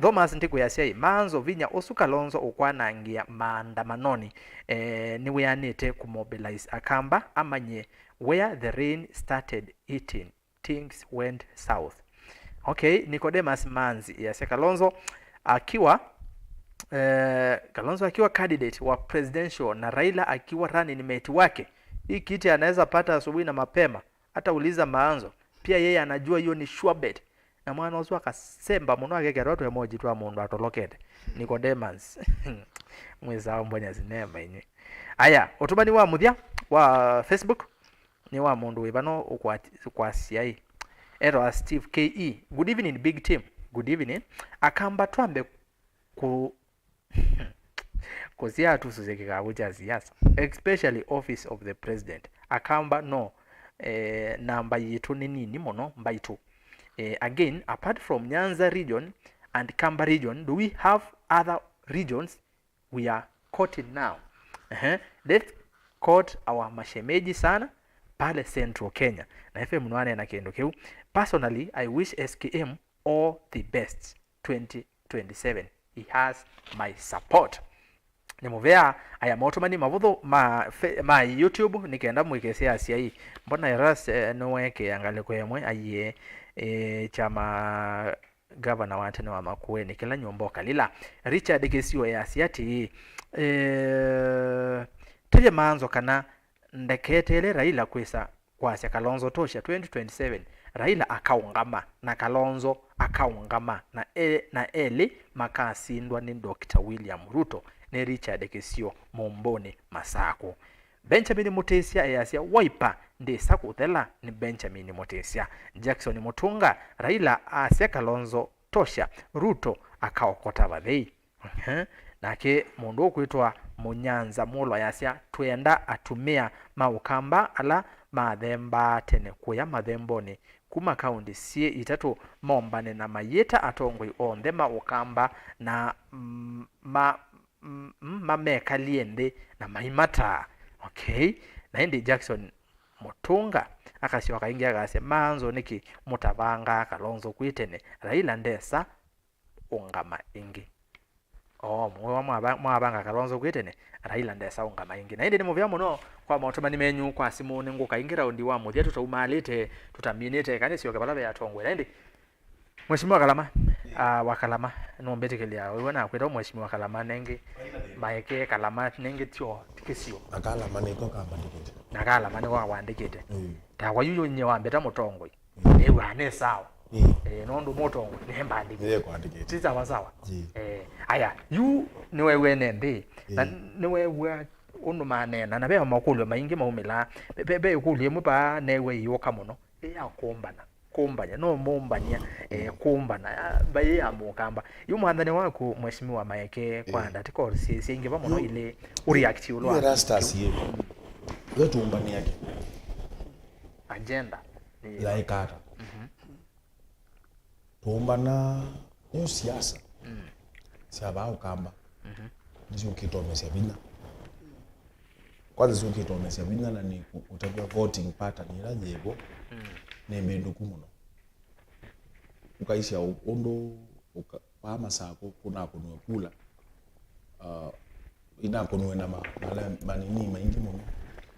Thomas Ndiku yasya, Maanzo vinya ũsu Kalonzo ũkwanangĩa maandamanonĩ, eh, nĩwĩanĩte kũmobilize Akamba amanye where the rain started hitting. Things went south. Okay, Nicodemus Manzi yasya Kalonzo akiwa, eh, Kalonzo akiwa candidate wa presidential na Raila akiwa running mate wake, hii kiti anaweza pata asubuhi na mapema, hata uliza Maanzo. Pia yeye anajua hiyo ni sure bet. Na mwana ũsu akasemba mũno, akekerwa tũemoji twa mũndũ atolokete. Nicodemus. Mwĩsawa mbonya sinema inywi. Aya, ũtũmani wa mũthya wa Facebook. Nĩ wa mũndũ wĩva no ũkwati-, ũkwasya ĩ? Etawa Steve K E. Good evening, big team. Good evening. Akamba twambe kũ-, kũsyaa tũsũsye kĩkavũ kya siasa, especially office of the president. Akamba no, eh, namba yitũ nĩ nini mũno mbaitũ. Eh, again, apart from Nyanza region and Kamba region, do we have other regions we are courting now? Ehe. Let's court our mashemeji sana. pale Central Kenya. Na F M nĩwaneena kĩndũ kĩu. Personally, I wish S K M all the best twenty twenty-seven. He has my support. Nĩ mũvea aya maũtũmani mavũthũ ma, fe- ma YouTube nĩ kenda mwĩkĩsya asyai. Mbona Eras, eh, nĩweekĩa ngalĩko ĩmwe aiee, eh, kyama gavana wa tene wa Makueni, kĩla nyũmba ũkalila. Richard Kĩsio easya atĩĩ, eh, tĩvye maanzo kana ndeketeele Raila kwĩsa kwasya Kalonzo tosha twenty twenty-seven, Raila akaũngama na Kalonzo akaũngama na, e, na elĩ makasindwa nĩ Doctor William Ruto, nĩ Richard Kĩsio Mũmbũnĩ Masakũ. Benjamin Mũtĩsya easya, Wiper ndĩsa kũthela, nĩ Benjamin Mũtĩsya. Jackson Mũtũnga, Raila asya Kalonzo tosha, Ruto akaokota vathei. Ehe. Nake mũndũ ũkwĩtwa Mũnyanza Mũlwa easya, twenda atumĩa ma Ũkamba ala mathembaa tene kũya mathembonĩ kuma kaũntĩ syĩ itatũ mombane na mayĩta atongoi onthe ma Ũkamba na, mm, ma, mm, mm, mamekalie nthĩ na maimataa. Okay. Na ĩndĩ Jackson Mũtũnga akasyoka ĩngĩ akasya, maanzo nĩkĩ mũtavangaa Kalonzo kwĩ tene? Raila ndesa ũngama ĩngĩ. Oo, mwa- mwava- mwavanga Kalonzo kwĩ tene, Raila ndesa ũngama ĩngĩ. Na ĩndĩ nĩ mũvea mũno kwa maũtũmani menyu kwa simũ. Nĩ ngũka ĩngĩ raundi wa mũthya tũtaumalĩte, tũtaminĩte, kana syoke vala ve atongoi. Na ĩndĩ, Mheshimiwa Kalama, ah, wa Kalama, nũmbĩtĩkĩlya ũiwe na kwĩtwa Mheshimiwa Kalama nengĩ, maeke Kalama nengĩ tyo kĩsio. Na Kalama nĩko kambandĩkĩte. Na Kalama nĩko wandĩkĩte. Mm. Takwa yu nye wambĩta mũtongoi. Nĩw'aa nĩ sawa. Ĩĩ. Eh, nũndũ mũtongoi nĩmbandĩkĩte. Nĩkwandĩkĩte. Ti sawa sawa. Ĩĩ. Eh, aya, yu nĩwew'ene nthĩ. Na ĩĩ, nĩwew'a ũndũ maneena. Na ve makũlyo maingĩ maumĩlaa. Ve, ve, ve ĩkũlyo ĩmwe paa neew'a ĩyũka mũno. Ĩ ya kũmbana. Kũmbany'a. No mũmbany'a. Eh, kũmbana. Ah, mbaĩ ya mũkamba. Yu mwathani waku, Mheshimiwa Maeke, kwa, ĩĩ, ndatĩka syĩ- syĩingĩva mũno. Yu- ilĩ, ũreact ĩũlũ wa yu Erastus yĩ. Yo tũmbani yake. Agenda. Nĩ yaĩka ata? Mhm. Tũmbana nĩ siasa. Mm. Sya vaa Ũkamba. Mhm. Nĩsyũkĩte ũmesya vinya. Kwanza syũkĩte ũmesya vinya na nĩ kũ- kũtavya voting pattern ĩla yĩvo. Mm. Nĩ mbĩndũku mũno. Ũkaisya ũ- ũndũ ũka- vaa Masakũ kũnakũnwe kula. Uh, inakũnwe na ma- mala- manini maingĩ mũno,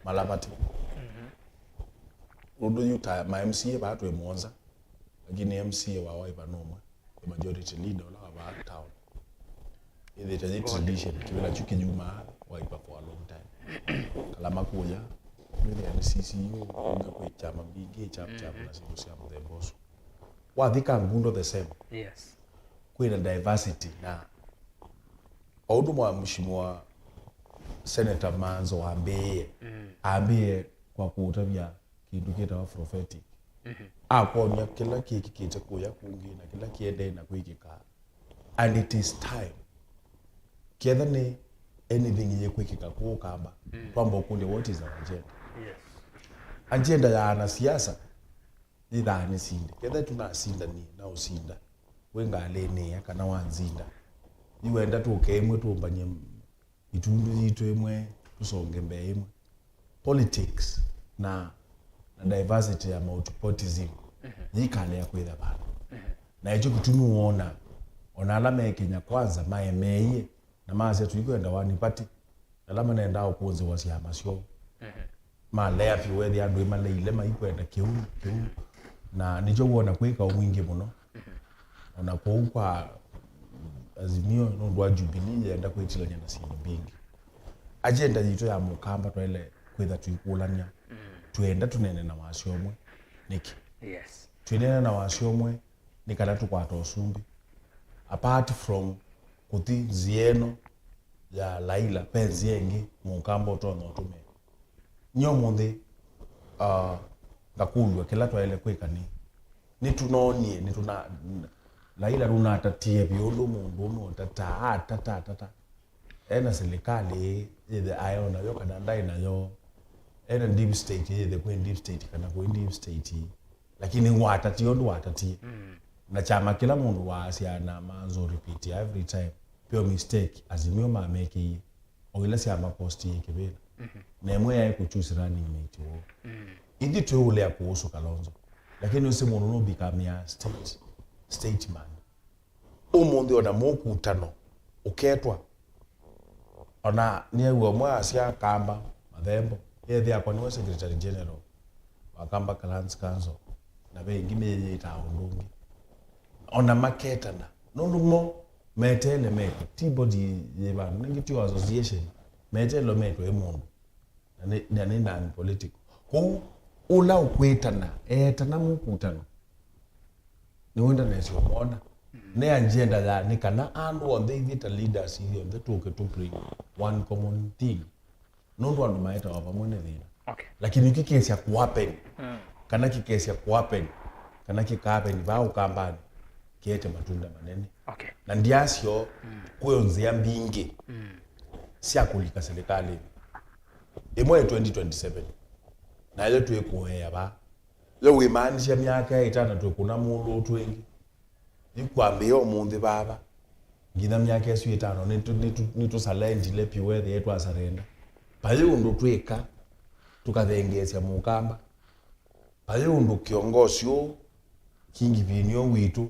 malavati. Mhm. Ũndũ yu ta ma M C A vaa twĩ mũonza, lakini M C A wa Wiper nũmwe, the majority leader ũla wa vaa town. Ĩthĩte yĩ tradition, kĩvĩla kyu kĩyumaa Wiper for a long time. Kalama kũya, wĩthĩa nĩ C C U, unga kwĩ kyama mbingĩ, chap chap, mhm, na syĩndũ sya mũthemba ũsu. Wathi Kangundo the same. Yes. Kwĩna diversity na o ũndũ mwa Mheshimiwa Senator Manzo wambĩĩe, mm, ambĩĩe kwa kũũtavya kĩndũ kĩtawa prophetic. Mhm. Akwony'a kĩla kĩkĩkĩte kũya kũngĩ na kĩla kĩendee na kwĩkĩka. And it is time. Ketha nĩ anything yĩkwĩkĩka kũũ Kamba, mm, twamba ũkũlya, what is our agenda? Yes. Agenda ya anasiasa yĩthaa nĩsinde. Ketha tũnasindanie na ũsinda wĩ ngalĩnĩ ĩa kana wanzinda, nĩwenda tũke ĩmwe tũmbany'e itundu yitũ ĩmwe, tũsonge mbee ĩmwe. Politics na, na diversity ya multipartism, mhm, yĩkalea kwĩtha vandũ. Mhm. Na ĩkyo kĩtumi wona ona ala me Kenya Kwanza maemeie na masya tũikwenda one party, ala manendaa ũkũnzĩwa syama syoo. Mhm. Malea vyũ, wethĩa andũ ĩmaleile maikwenda kĩu, kĩu. Na nĩkyo wona kwĩ kaũ mwingĩ mũno. Mhm. Ona kũu kwa Azimio nũndũ wa Jubilee yenda kwĩtilany'a na syĩndũ mbingĩ. Agenda yitũ ya Mũkamba twaĩle kwĩtha tũikũlany'a. Mm. Twĩenda tũnene na wasyo ũmwe. Nĩkĩ? Yes. Twĩneena na wasyo ũmwe nĩ kana tũkwata ũsumbĩ. Apart from kũthi nzĩa ĩno ya Laila, ve nzĩa ĩngĩ Mũkamba ũtonya ũtũmĩa. Nyie ũmũnthĩ, ah, ngakũlw'a kĩla twaĩle kwĩka nĩ, nĩtũnoonie, nĩtũna, Laila nũnatatie vyũ ũndũ mũndũ ũmwe ũtataa, atata, atata. Ena silikalĩ yĩthe aĩ o nayo kana ndaĩ nayo. Ena deep state yĩthe kwĩ deep state kana kwĩ deep state. Lakini watatie ũndũ watatie. Mm. Na kyama kĩla mũndũ waasya na manzo repeat every time. Pure mistake, Azimio mamekĩie. O ila syama post yĩ kĩvĩla. Mhm. Na ĩmwe yaĩ kũchoose running mate woo. Mm. Ithyĩ twĩ ũlea kũũsũ Kalonzo, lakini ũsĩ mũndũ nũbikamĩa state, stateman. Ũmũnthĩ ona mũkutano ũketwa, ona nĩew'a ũmwe asya Kamba Mathembo, ethĩa akwa nĩwe Secretary General wa Kamba Clans Council, na ve ĩngĩ mĩyĩtaa ũndũ ũngĩ. Ona maketana, nũndũ mo meteele metwe, ti body yĩ vandũ, nĩngĩ ti o association, meteele metwe ĩ mũndũ. Na nĩ, na nĩ non-political. Kwoou, ũla ũkwĩtana, eetana mũkutano, nĩwenda nesa ũmwona. Nĩ agenda ya nĩ kana andũ onthe, ithyĩ ta leaders, ithyonthe tũke tũ bring one common thing. Nũndũ andũ maetawa vamwe nĩ thĩna. Okay. Lakini kĩkesya kũhappen, mm, kana kĩkesya kũhappen, kana kĩkahappen vaa Ũkambanĩ, kĩete matunda manene. Okay. Na ndiasyo, mm, kwĩ o nzĩa mbingĩ, mm, sya kũlika silikalĩnĩ. Ĩmwe ĩ twenty twenty-seven. Nayo twĩkũea vaa. Yo wĩmaanisya myaka ĩtano twĩkũna mũndũ ũtũ ĩngĩ. Nĩkwambĩĩa ũmũnthĩ vava. Nginya myaka ĩsu ĩtano nĩtũ-, nĩtũ-, nĩtũsalendile piũ wethĩe twasarenda. Vai ũndũ twĩka tũkathengeesya Mũkamba. Vai ũndũ kĩongosi ũũ, kingipini ũũ witũ,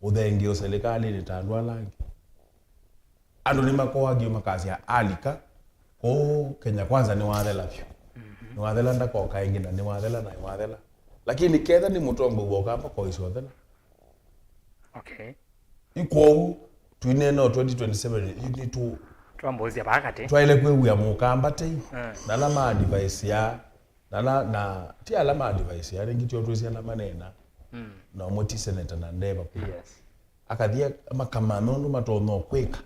ũthengeeo silikalĩnĩ ta andũ ala angĩ. Andũ nĩmakoagio makasya alika kũu Kenya Kwanza nĩwathela vyũ. Mhm. Nĩwathela, ndakoka ĩngĩ, na nĩwathela, na nĩwathela. Lakini ketha nĩ mũtongoi wa Ũkamba, koisyothela. Okay. Yu kwoou, twĩneena o twenty twenty-seven, yu nĩtũ-, twambũũsya vaa katĩ, twaĩle kwĩw'a Mũkamba tei, eh, na ala ma advise ya, na ala, na ti ala ma advise ya, rĩngĩ tio twĩsĩ ala maneena, mm, na ũmwe ti senator na ndeva kũ. Yes. Akathi makamanya ũndũ matonya kwĩka.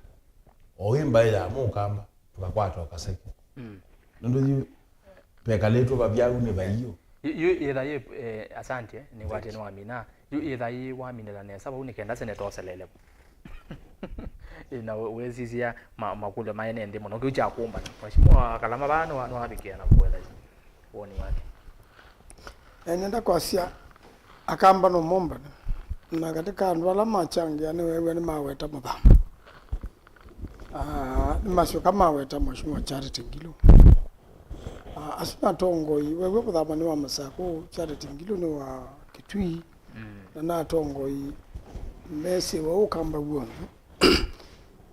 O wĩ mbaĩ ya Mũkamba, tũkakwata o kaseke. Mm. Nũndũ yu vekalĩtwe vavyaũ nĩ vaiũ. Yu, yu ĩtha yĩ, eh, asante, nĩkwatĩe nĩwamina. Yu ĩtha yĩ waminĩla nesa vau nĩ kenda seneta oselele vo. Ĩ, na wĩ-, wĩsisya ma-, makũlyo maene nthĩ mũno. Kĩu kya kũmbana. Mheshimiwa Kalama vaa nĩwa-, nĩwavikĩa na kũelesya woni wake. Eh, nenda kwasya Akamba no mombane. Na katĩ ka andũ ala machangĩa nĩweew'a nĩmaweta Mũthama. Ah, nĩmasyoka maweta Mheshimiwa Charity Ngilu. Ah, asu nĩ atongoi, weew'a Mũthama nĩ wa Masakũ, Charity Ngilu nĩ wa Kitui, mm, na nĩ atongoi mesĩwe Ũkamba w'onthe.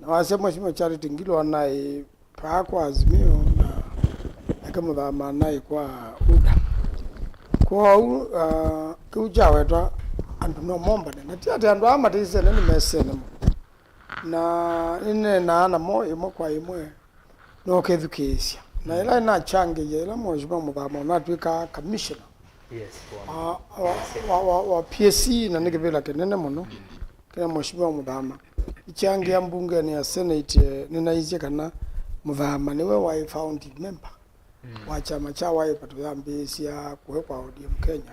Na wasya Mheshimiwa Charity Ngilu anaĩ paa kwa Azimio na nake Mũthama anaĩ kwa UDA. Kwoou, ah, kĩu kyawetwa andũ no mombane. Na ti atĩ andũ aa matĩsene nĩmesene mũno. Na nĩneenaa namo ĩmwe kwa ĩmwe, no kethukĩĩsya. Na ĩla nachangĩie, ĩla Mheshimiwa Mũthama onatw'ĩkaa commissioner, yes, wa, wa, wa, wa, wa P S C, na nĩ kĩvĩla kĩnene mũno kĩla Mheshimiwa Mũthama. Ichangĩa mbungenĩ ya Senate, eh, nĩnaisye kana Mũthama nĩwe waĩ founding member, mm, wa kyama kya Wiper tũyambĩĩsya kũe kwa O D M Kenya,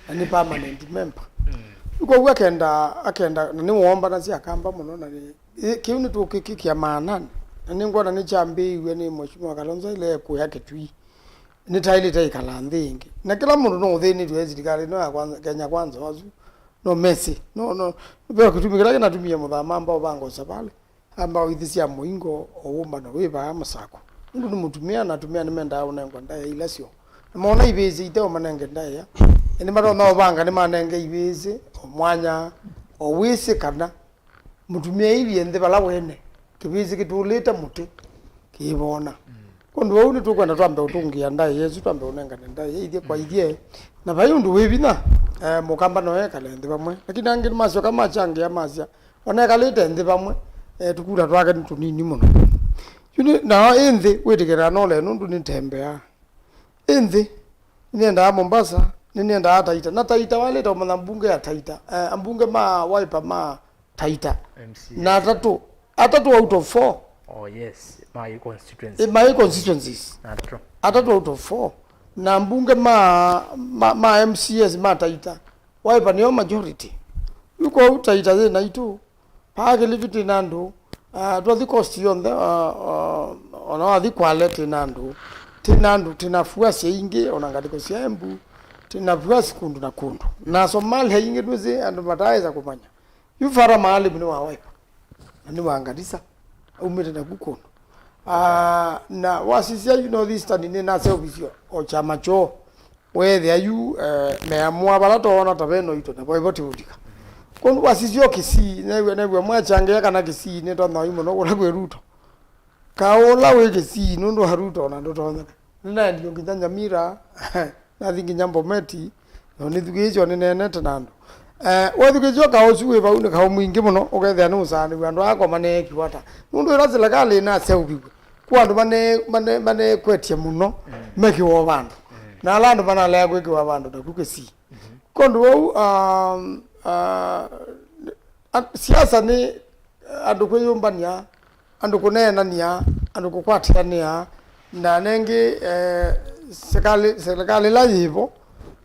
na nĩ permanent member. Mm. Kwoou akenda, akenda, na nĩwoombanasya Akamba mũno, na nĩ, ĩ, kĩu nĩtũkĩkĩkĩa maanani, na nĩngwona nĩkyambĩĩiw'e nĩ Mheshimiwa Kalonzo ĩla ekũya Kitui. Nĩtaĩlĩte ĩkala nthĩ ĩngĩ. Na kĩla mũndũ no ũthĩnĩtw'e ĩ silikalĩ ĩno ya Kwanza, Kenya Kwanza asu. No mesĩ. No, no. Ve kĩtumi kĩla kĩnatumie Mũthama amba ũvanga ũsavalĩ. Amba ũithi sya mũingo, o wũmbano wĩ vaa Masakũ. Nũndũ nĩ mũtumĩa, na atumĩa nĩmendaa ũnengwa ndaĩa ila syoo. Na moona ivĩsĩ ite ũmanenge ndaĩa. Ĩndĩ matonya ũvanga nĩmanenge ivĩsĩ, o mwanya, o wĩsĩ kana mũtumĩa ailye nthĩ vala wene, kĩvĩsĩ kĩtũlĩte mũtĩ, kĩivona. Mm. Kwondũ vau nĩtũkwenda twambe ũtũngĩa ndaĩa ĩsu, twambe ũnengane ndaĩa ithyĩ kwa ithyĩ. Na vai ũndũ wĩ vinya, eh, Mũkamba no ekale nthĩ vamwe. Lakini angĩ nĩmasyoka machangĩa masya, ona ekalĩte nthĩ vamwe, eh, tũkula twake nĩ tũnini mũno. Yu nĩ, nao ĩ nthĩ wĩtĩkĩlaa nole nũndũ nĩtembeaa. Ĩ nthĩ, nĩnendaa Mombasa, nĩnendaa Taita. Na Taita walĩte ũmanya mbunge ya Taita, eh, ambunge ma Wiper ma Taita. M C A. Na atatũ, atatũ out of four. Oh, yes. My constituency. Eh, my constituencies. Atatũ. Atatũ out of four. Na mbunge ma, ma, ma M C As ma Taita, Wiper nĩyo majority. Yu kwoou Taita yĩ naitũ. Paa Kilifi twĩ na andũ, ah, twathi coast yonthe, ah, ah, ona wathi Kwale twĩ na andũ. Twĩ na andũ, twĩ na fuasi aingĩ, ona ngalĩko sya Embu, twĩ na fuasi kũndũ na kũndũ. Na Somalia aingĩ ndwĩsĩ andũ mataĩsa kũmanya. Yu Farah Maalim nĩ wa Wiper, na nĩ wa Garissa, aumĩte naku kũndũ. Ah, na wasisya yu North Eastern nĩ na selfish o kyama kyoo. Weethĩa yu, eh, meamũa vala toona ta ve noito, na vai voti ũtika. Kwondũ wasisya o Kisii, new'a, new'a mwachangĩa kana Kisii nĩtonya yu mũno kũla kwĩ Ruto. Kaũ ũla wĩ Kisii nũndũ wa Ruto ona ndũtonyeka. Nĩnaendie nginya Nyamira, nathi nginya Mbometi, na nĩthukĩĩsye nĩneenete na andũ. Eh, wethukĩĩsya kaũ ũsu wĩ vau nĩ kaũ mwingĩ mũno, ũkethĩa nĩũsaanĩw'a andũ aa akomane ekiwa ata. Nũndũ ĩla silikalĩ ĩnaseũviw'e, kwĩ andũ mane-, mane-, manekwetye mũno, mm, mekĩwa vandũ. Mm. Na ala andũ manalea kwĩkĩwa vandũ naku Kisii. Mhm. Kwondũ wau, um, uh, a-, siasa nĩ andũ kwĩyũmbany'a, andũ kũneenany'a, andũ kũkwatĩanĩa, na nengĩ, eh, serikali, serikali ĩla yĩvo,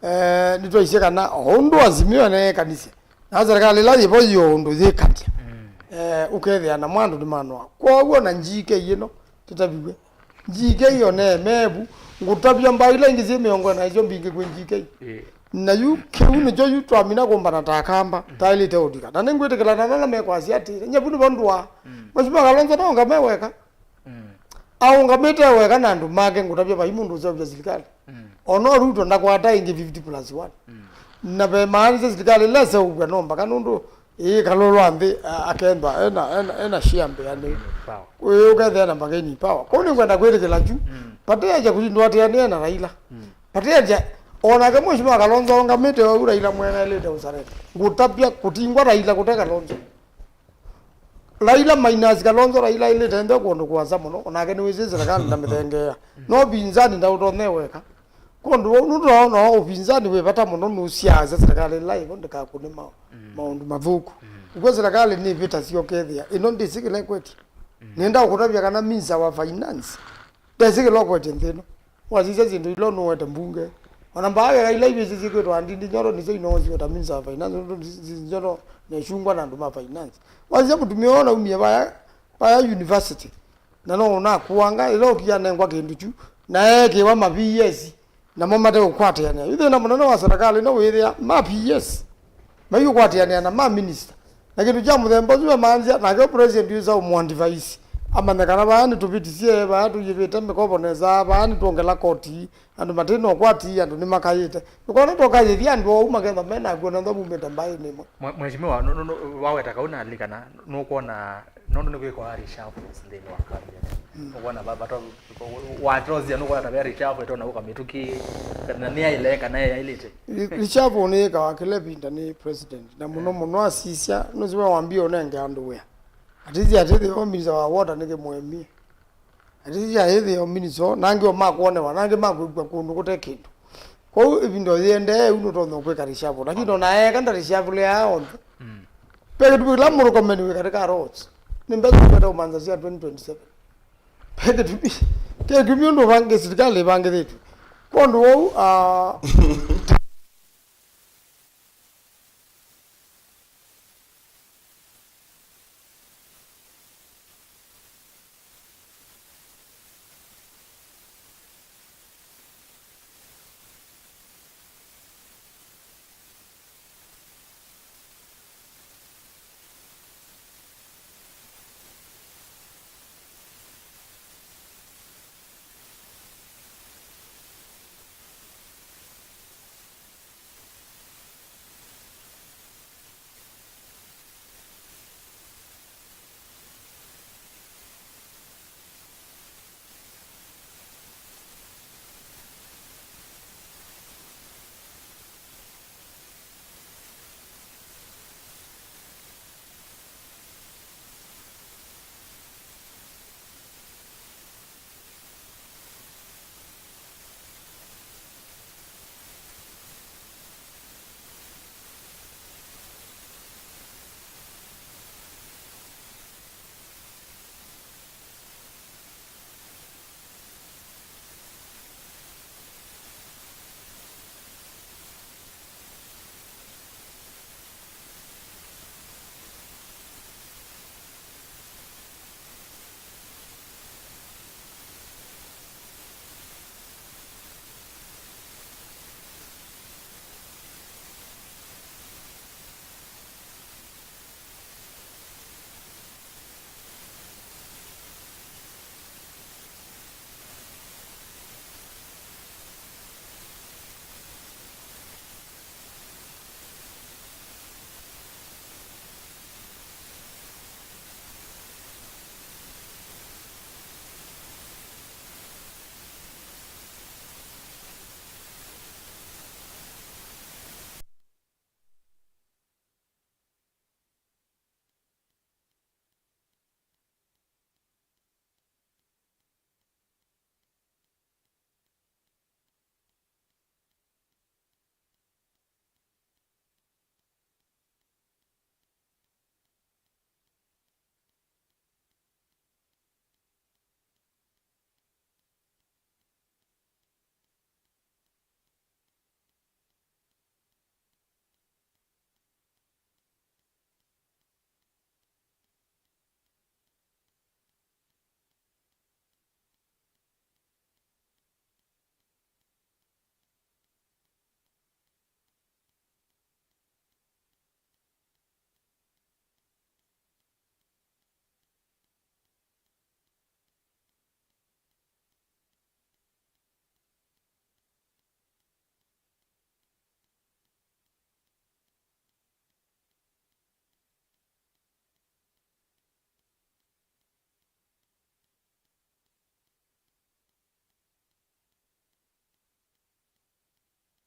eh, nĩtwaisye kana o ũndũ Azimio neekanisye, na serikali ĩla yĩvo yĩ o ũndũ yĩkany'a. Mm. Eh, ũkethĩa namo andũ nĩmanoa. Kwoou ona G K ĩno tĩtaviw'e. G K ĩyo neemevu, ngũtavya mbaa ila ingĩ syĩ mĩongo ĩna na isyo mbingĩ kwĩ G K. Ĩĩ. Na yu kĩu nĩkyo yu twamina kũmbana ta Akamba, mm, taĩlĩte ũtika. Na nĩngwĩtĩkĩlana na ala mekwasya atĩĩ, nyavu nĩvo ndũaa. Mm. Mheshimiwa Kalonzo naũngame weka. Mm. Aũngamĩte weka na andũ make, ngũtavya vai mũndũ ũseũvya silikalĩ. Mm. Ona Ruto ndakwata ĩngĩ fifty plus one. Mm. Na ve maanisye silikalĩ ĩla ĩseũvw'a no mbaka nũndũ ĩĩ kalũlwa nthĩ, a-, akethwa ena, ena, ena share mbĩanĩ. Power. Ĩĩ ũkethĩa na bargaining power. Kwoou nĩngwenda kwĩtĩkĩla kyu. Mm. Pateja kũsindwa atĩanĩe na Raila. Mm. Pateja, onake Mheshimiwa Kalonzo aũngamĩte ũu Raila mwene aĩlĩte ũsarenda. Ngũtavya kũtingwa Raila kũte Kalonzo. Raila minus Kalonzo, Raila aĩlĩte nthĩ kũndũ kũasa mũno, onake nĩwĩsĩ silikalĩ ndamĩthengeea. No upinzani ndaũtonyea weka. Kwondũ wau nũndũ no upinzani wĩ vata mũno nũsyaasya silikalĩ ĩla ĩvo ndĩkakũne ma-, mm, maũndũ mathũku. Mm. Ũkw'a silikalĩ nĩvĩtasya ũkethĩa ĩno ndĩsĩ kĩla ĩkwetye. Mm. Nĩenda ũkũtavya kana minista wa finance ndesĩ kĩla ũkwetye nthĩ ĩno. Wasisya syĩndũ ila ũnũete mbunge. Ona mbaa weka ila ivĩsĩ syĩkwĩtwa Ndindi Nyoro nĩsyo inoosiwe ta minista wa finance, nũndũ Ndindi Nyoro nechungwa na andũ ma finance. Wasisya mũtumĩa ũũ naumie vaya, vaya university. Na no ũnakuanga, ĩla ũkia anengwa kĩndũ kyu, na eekĩwa ma P S, namo mate ũkwatĩanĩa. Yu thĩna mũnene wa serikali no wĩthĩa ma P S maiũkwatĩanĩa na ma minister. Na kĩndũ kya mũthemba ũsu vemaanzya, nake president wĩsa ũmũadvise, amanye kana vaa nĩtũvĩtisye, vaa tũyĩvĩte mĩkovo nesa, vaa nĩtwongela koti, andũ matĩ na ũkwati, andũ nĩmakaĩte. Nĩkwona tũkayĩthya andũ ou makethwa me na kw'o na ntho mumĩte mbaĩnĩ ĩmwe. Mwe-, Mheshimiwa, nũ-, nũ-, nũ-, waweta kau nalika na nũkwona nũndũ nĩkwĩkwa reshuffles nthĩnĩ wa cabinet. Mm. Nũkwona va-, vata-, watosya nũkwona ta ve reshuffle ĩtona ũka mĩtũkĩ, na nĩyaĩle kana yaĩlĩte? Re-, reshuffle nĩyĩkawa kĩla ĩvinda nĩ president, na mũno, eh, mũno asisya, nũsĩ we wambie ũnenge andũ wĩa. Atĩsĩ atĩthĩwa minista wa water nĩkĩmũemie. Atĩsĩ aĩthĩwa minista, nangĩ o makuonewa, nangĩ makwĩkw'a kũndũ kũte kĩndũ. Kwoou ĩvinda yĩendee yu nũtonya kwĩka reshuffle, lakini ona eeka nda reshuffle aya onthe. Mm. Ve kĩtumi kĩla mũrũkomeni wĩ katĩ ka roads. Nĩ mbesa kwenda ũmanza sya twenty twenty-seven. Ve kĩtumi, kĩtumi ũndũ ũvange silikalĩ ĩvangĩthĩtw'e. Kwondũ wou, ah,